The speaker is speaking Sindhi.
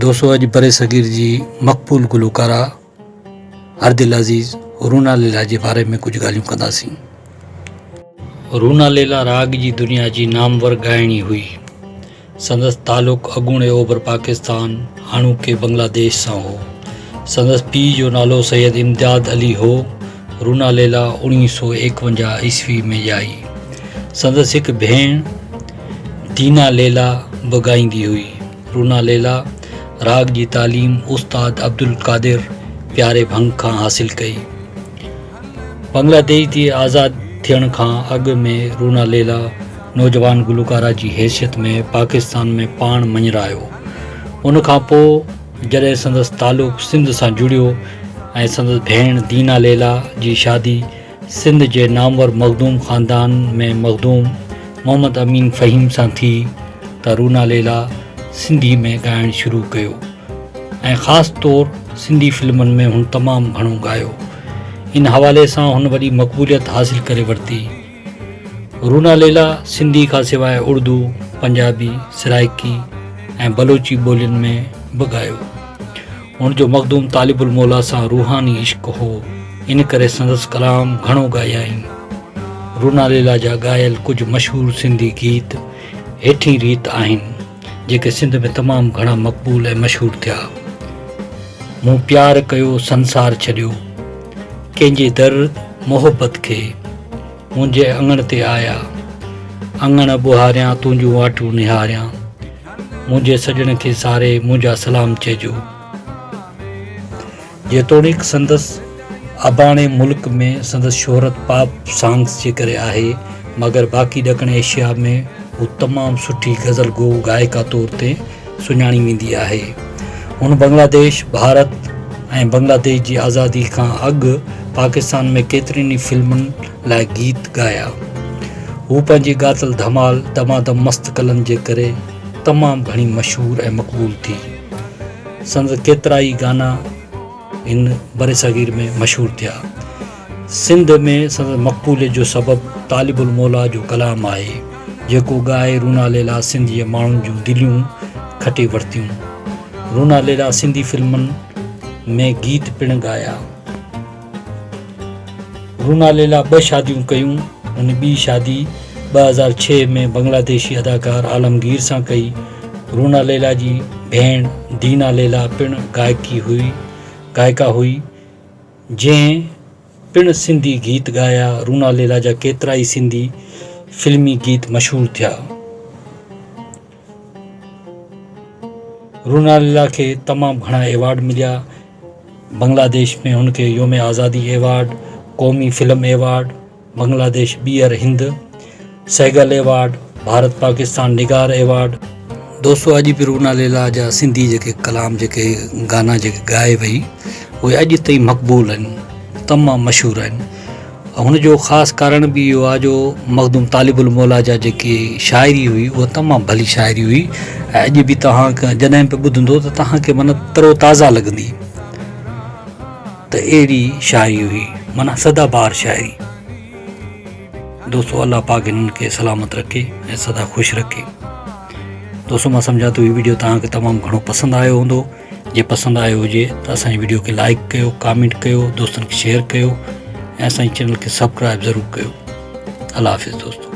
دوستو اڄ برصغير جي مقبول گلوڪارا هر دل عزيز رونا ليلا جي باري ۾ ڪجهه ڳالهيون ڪنداسين. رونا ليلا راڳ جي دنيا جي نامور ڳائڻي هئي. سندس تعلق اڳوڻي اوڀر پاڪستان، هاڻوڪي بنگلاديش سان هو. سندس پيء جو نالو سيد امداد علي هو. رونا ليلا 1951 عيسوي ۾ ڄائي. سندس هڪ ڀيڻ دينا ليلا به ڳائيندي هئي. رونا ليلا راڳ جي تعليم استاد عبدالقادر پياري ڀنگ کان حاصل ڪئي. بنگلاديش جي آزاد ٿيڻ کان اڳ ۾ رونا ليلا نوجوان گلوڪارا جي حيثيت ۾ پاڪستان ۾ پاڻ مڃرايو. ان کان پوء جڏهن سندس تعلق سنڌ سان جڙيو ۽ سندس ڀيڻ دينا ليلا جي شادي سنڌ جي نامور مخدوم خاندان ۾ مخدوم محمد امين فهيم سان ٿي ته رونا ليلا سنڌي ۾ ڳائڻ شروع ڪيو. ۽ خاص طور سنڌي فلمن ۾ هن تمام گهڻو ڳايو. ان حوالي سان هن وڏي مقبوليت حاصل ڪري ورتي. رونا ليلا سنڌي کان سواء اردو، پنجابي، سرائيڪي ۽ بلوچي ٻولين ۾ به ڳايو. هن جو مخدوم طالب الموليٰ سان روحاني عشق هو، ان ڪري سندس ڪلام گهڻو ڳايائين. رونا ليلا جا ڳايل ڪجهه مشهور سنڌي گيت هيٺين ريت آهن. جيڪي سنڌ ۾ تمام گهڻا مقبول ۽ مشهور ٿيا. مون پيار ڪيو سنسار ڇڏيو، ڪنهن جي در محبت کي، منهنجي اڱڻ تي آيا، اڱڻ ٻهاريان تنهنجون واٽون نهاريان، منهنجي سڄڻ کي ساري منهنجا سلام چئجو. جيتوڻيڪ سندس اباڻي ملڪ ۾ سندس شهرت پاپ سانگس جي ڪري آهي، مگر باقي ڏکڻ ايشيا ۾ هو تمام سٺي غزل گو گائڪا طور تي سڃاڻي ويندي آهي. هن بنگلاديش، ڀارت ۽ بنگلاديش جي آزادي کان اڳ پاڪستان ۾ ڪيترين ئي فلمن لاء گيت ڳايا. هو پنهنجي ڳاتل ڌمال دمادم مست قلند جي ڪري تمام گهڻي مشهور ۽ مقبول ٿي. سندس ڪيترائي گانا هن برصغير ۾ مشهور ٿيا. سنڌ ۾ سندس مقبوليت جو سبب طالب الموليٰ جو ڪلام آهي، جيڪو ڳائي رونا ليلا سنڌ جي ماڻهن جون دليون کٽي ورتيون. رونا ليلا سنڌي فلمن ۾ گيت پڻ ڳايا. رونا ليلا ٻه شاديون ڪيون. هن ٻي شادي 2006 ۾ بنگلاديشي اداڪار عالمگير سان ڪئي. رونا ليلا جي ڀيڻ دينا ليلا پڻ گائڪي هئي گائڪا هئي، جنهن پڻ سنڌي گيت ڳايا. رونا ليلا جا ڪيترائي سنڌي فلمي گيت مشهور ٿيا. رونا ليلا کي تمام گهڻا ايوارڊ مليا. بنگلاديش ۾ هن کي يوم آزادي ايوارڊ، قومي فلم ايوارڊ، بنگلاديش ٻيهر هند، سهگل ايوارڊ، ڀارت پاڪستان نگار ايوارڊ. دوستو اڄ به رونا ليلا جا سنڌي جيڪي ڪلام جيڪي گانا جيڪي ڳائي وئي اهي اڄ تائين مقبول آهن تمام مشهور آهن. هن جو خاص ڪارڻ به اهو آهي جو مخدوم طالب الموليٰ جا جيڪي شاعري هئي اها تمام ڀلي شاعري هئي ۽ اڄ به توهان جڏهن به ٻڌندو ته توهان کي معنيٰ ترو تازه لڳندي ته اهڙي شاعري هئي معنيٰ سدا بهار شاعري. دوستو الله پاڪ هنن کي سلامت رکي ۽ سدا خوش رکي. دوستو مان سمجهان ٿو هي ويڊيو توهان کي تمام گهڻو پسند آيو هوندو. جي پسند آيو هجي ته اسان جي ويڊيو کي لائڪ ڪيو ڪامينٽ ڪيو دوستن کي شيئر ڪيو ۽ اسان جي چينل کي سبسڪرائب ضرور ڪيو الله حافظ دوستو.